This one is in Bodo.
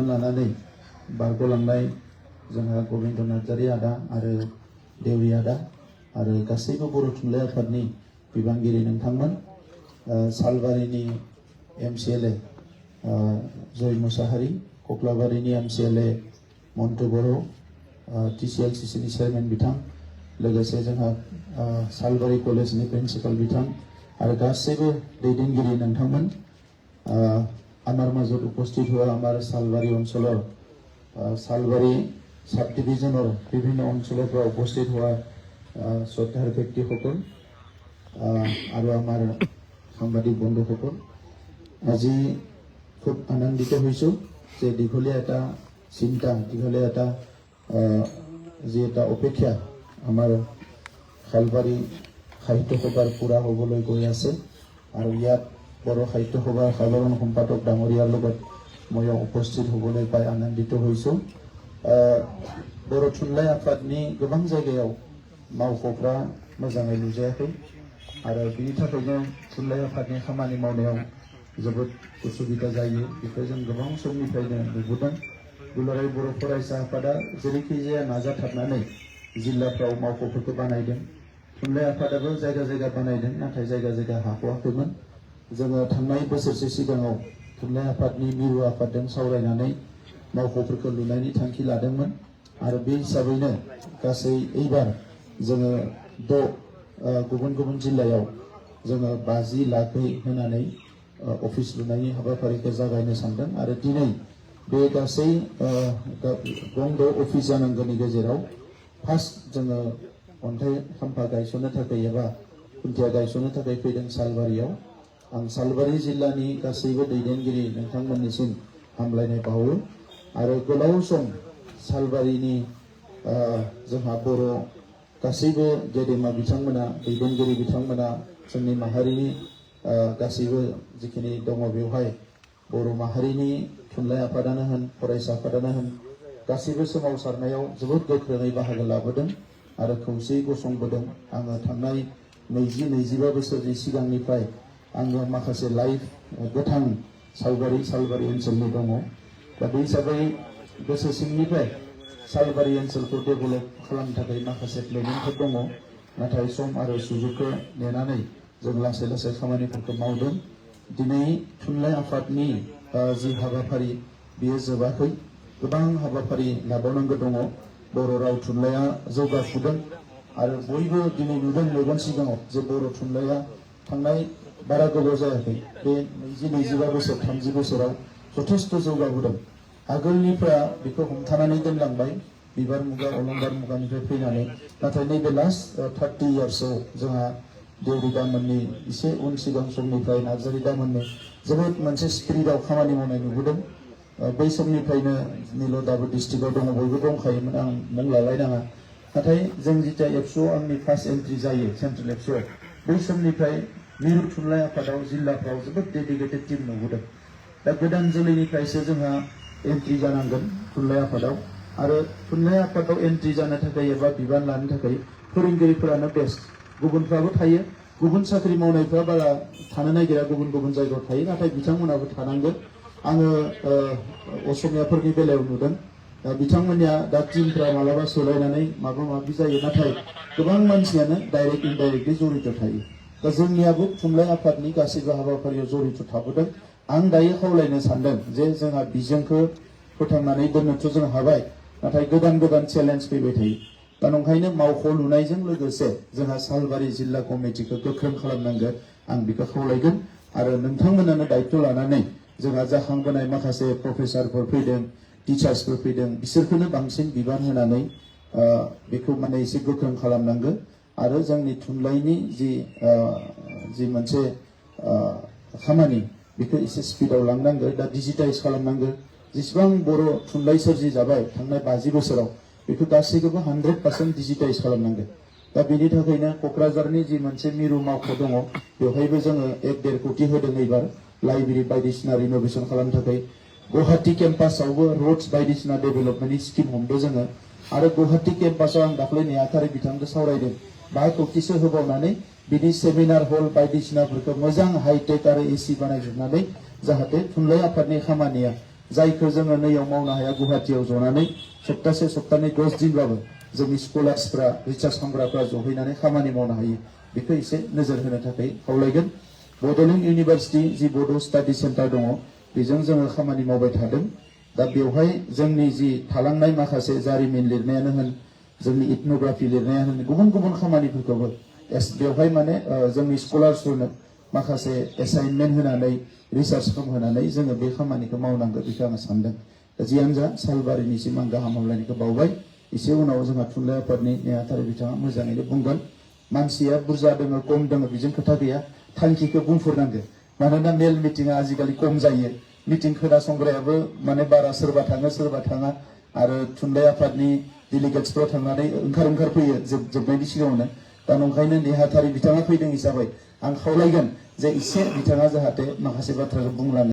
लानानै बारग'लांनाय जोंहा गबिन्द नार्जारि आदा आरो देवरि आदा आरो गासैबो बर' थुनलाइ आफादनि बिबानगिरि नोंथांमोन, सालबारिनि MCLA जय मुसाहारि, कक्लाबारिनि MCLA मन्टु बर', TCLCC नि चेयारमेन बिथां, लोगोसे जोंहा सालबारि कलेजनि प्रिन्सिपाल बिथां आरो गासैबो दैदेनगिरि नोंथांमोन, আমার মাজত উপস্থিত हुआ আমার सालबारि অঞ্চলৰ सालबारि সাব ডিভিজনৰ বিভিন্ন অঞ্চলৰ পৰা উপস্থিত हुआ শ্ৰদ্ধাৰ ব্যক্তিসকল আৰু আমাৰ সাংবাদিক বন্ধুসকল, আজি খুব আনন্দিত হৈছো যে দীঘলীয়া এটা চিন্তা, দীঘলীয়া এটা যি এটা অপেক্ষা আমাৰ সালবাৰি সাহিত্য সভাৰ পুৰা হ'বলৈ গৈ আছে আৰু ইয়াত বড় সাহিত্য সভাৰ সাধাৰণ সম্পাদক ডাঙৰীয়াৰ লগত মই উপস্থিত হ'বলৈ পাই আনন্দিত হৈছো। बर' थुनलाइ आफादनि गोबां जायगायाव मावख'फ्रा मोजाङै लुजायाखै आरो बिनि थाखायनो थुनलाइ आफादनि खामानि मावनायाव जोबोद उसुबिदा जायो। बेखौ जों गोबां समनिफ्रायनो नुबोदों। दुलाराय बर' फरायसा आफादा जेरैखिजाया नाजाथाबनानै जिल्लाफ्राव मावख'फोरखौ बानायदों। थुनलाइ आफादाबो जायगा जायगा बानायदों, नाथाय जायगा जायगा हाख'वाखैमोन। जोङो थांनाय बोसोरसे सिगाङाव थुनलाइ आफादनि मिरु आफादजों सावरायनानै मावख'फोरखौ लुनायनि थांखि लादोंमोन आरो बे हिसाबैनो गासै एबार जोङो गुबुन गुबुन जिल्लायाव जोङो 50 लाखै होनानै अफिस लुनायनि हाबाफारिखौ जागायनो सानदों आरो दिनै बे गासै गंद' अफिस जानांगौनि गेजेराव फार्स्ट जोङो अन्थाइ खाम्फा गायसननो थाखाय एबा खुन्थिया गायसननो थाखाय फैदों सालबारियाव। आं सालबारि जिल्लानि गासैबो दैदेनगिरि नोंथांमोननिसिम हामलायनाय बावो आरो गोलाव सम सालबारिनि जोंहा बर' गासैबो गेदेमा बिथांमोना, दैदेनगिरि बिथांमोना, जोंनि माहारिनि गासैबो जिखिनि दङ बेवहाय बर' माहारिनि थुनलाइ आफादानो होन, फरायसा आफादानो होन, गासैबो सोमावसारनायाव जोबोद गोख्रोङै बाहागो लाबोदों आरो खौसेयै गसंबोदों। आङो थांनाय 20-25 बोसोरनि सिगांनिफ्राय आङो माखासे लाइभ गोथां सालबारि ओनसोलनि दङ। दा बे हिसाबै गोसो सिंनिफ्राय सालबारि ओनसोलखौ डेभेलप खालामनो थाखाय माखासे प्लेनिंफोर दङ, नाथाय सम आरो सुजुगखौ नेनानै जों लासै लासै खामानिफोरखौ मावदों। दिनै थुनलाइ आफादनि जि हाबाफारि बेयो जोबाखै, गोबां हाबाफारि लाबावनांगौ दङ। बर' राव थुनलाइया जौगाफुदों आरो बयबो दिनै नुदों मेगन सिगाङाव जे बर' थुनलाइया थांनाय बारा गोबाव जायाखै, बे 20-25 बोसोर 30 बोसोराव जथेस्थ' जौगाबोदों। आगोलनिफ्रा बेखौ हमथानानै दोनलांबाय बिबार मुगा अलंबार मुगानिफ्राय फैनानै, नाथाय नैबे लास्ट 30 इयार्सआव जोंहा देवरि दामोननि एसे उन सिगां समनिफ्राय नार्जारि दामोननि जोबोद मोनसे स्पिरिटआव खामानि मावनाय नुबोदों। बै समनिफ्रायनो निल' दाबो डिस्ट्रिक्टआव दङ, बयबो दंखायोमोन, आं मुं लालायनाङा। नाथाय जों जिथिया एबसुआव आंनि फार्स्ट एन्ट्रि जायो सेन्ट्रेल एबसुआव, बै समनिफ्राय मिरु थुनलाइ आफादाव जिल्लाफ्राव जोबोद डेडिकेटेड टिम नुबोदों। दा गोदान जोलैनिफ्रायसो जोंहा एन्ट्रि जानांगोन थुनलाइ आफादाव आरो थुनलाइ आफादाव एन्ट्रि जानो थाखाय एबा बिबान लानो थाखाय फोरोंगिरिफोरानो बेस्ट। गुबुनफ्राबो थायो, गुबुन साख्रि मावनायफ्रा बारा थानो नागिरा, गुबुन गुबुन जायगायाव थायो, नाथाय बिथांमोनाबो थानांगोन। आङो असमियाफोरनि बेलायाव नुदों, बिथांमोननिया दा टिमफ्रा मालाबा सोलायनानै माबा माबि जायो, नाथाय गोबां मानसियानो डाइरेक्ट इनडाइरेक्टलि जड़ित थायो। दा जोंनियाबो थुनलाइ आफादनि गासैबो हाबाफारियाव जड़ित थाबोदों। आं दायो खावलायनो सानदों जे जोंहा बिजोंखौ फोथांनानै दोननोथ' जों हाबाय, नाथाय गोदान गोदान चेलेन्ज फैबाय थायो। दा नंखायनो मावख' लुनायजों लोगोसे जोंहा सालबारि जिल्ला कमिटिखौ गोख्रों खालामनांगोन, आं बेखौ खावलायगोन। आरो नोंथांमोनानो दायित्व लानानै जोंहा जाखांबोनाय माखासे प्रफेसारफोर फैदों, टिचार्सफोर फैदों, बिसोरखौनो बांसिन बिबान होनानै बेखौ माने एसे गोख्रों खालामनांगोन आरो जोंनि थुनलाइनि जि मोनसे खामानि बेखौ एसे स्पिडआव लांनांगौ। दा डिजिटाइज खालामनांगौ। जेसेबां बर' थुनलाइ सोरजि जाबाय थांनाय 50 बोसोराव बेखौ गासैखौबो 100% डिजिटाइज खालामनांगौ। दा बेनि थाखायनो क'क्राझारनि जि मोनसे मिरु मावख' दङ बेवहायबो जोङो 1-1.5 कोटि होदों एबार लाइब्रेरि बायदिसिना रिनोभेसन खालामनो थाखाय। गुवाहाटी केम्पासावबो रड्स बायदिसिना डेभेलपमेन्टनि स्किम हमदों जोङो आरो गुवाहाटी केम्पासाव आं दाख्लै 9 तारिख बिथांजों सावरायदों 5 कोटिसो होबावनानै बिनि सेमिनार हल बायदिसिनाफोरखौ मोजां हाइटेक आरो एसि बानायजोबनानै जाहाथे थुनलाइ आफादनि खामानिया जायखौ जोङो नैयाव मावनो हाया गुवाहाटीयाव जनानै सप्तासे सप्तानै 10 दिनबाबो जोंनि स्कलार्सफ्रा रिसार्च खालामग्राफ्रा जहैनानै खामानि मावनो हायो बेखौ एसे नोजोर होनो थाखाय खावलायगोन। बड'लेण्ड इउनिभार्सिटि जि बड' स्टाडि सेन्टार दङ बेजों जोङो खामानि मावबाय थादों। दा बेवहाय जोंनि जि थालांनाय माखासे जारिमिन लिरनायानो होन जोंनि इथनोग्राफि लिरनायानो होन गुबुन गुबुन खामानिफोरखौबो बेवहाय माने जोंनि स्कलार्सफोरनो माखासे एसाइनमेन्ट होनानै रिसार्च खालामहोनानै जोङो बे खामानिखौ मावनांगौ बेखौ आं सानदों। जियानो जा सालबारिनिसिम आं गाहाम हामलायनायखौ बावबाय। एसे उनाव जोंहा थुनलाइ आफादनि नेहाथारि बिथाङा मोजाङैनो बुंगोन। मानसिया बुरजा दङ खम दङ बेजों खोथा गैया, थांखिखौ बुंफोरनांगौ। मानोना मेल मिटिङा आजिखालि खम जायो, मिटिं खोनासंग्रायाबो माने बारा सोरबा थाङो सोरबा थाङा आरो थुनलाइ आफादनि डेलिगेट्सफ्रा थांनानै ओंखार फैयो जोबनायनि सिगाङावनो। दा नंखायनो नेहाथारि बिथाङा फैदों हिसाबै आं खावलायगोन जे एसे बिथाङा जाहाथे माखासे बाथ्राखौ बुंलाङो।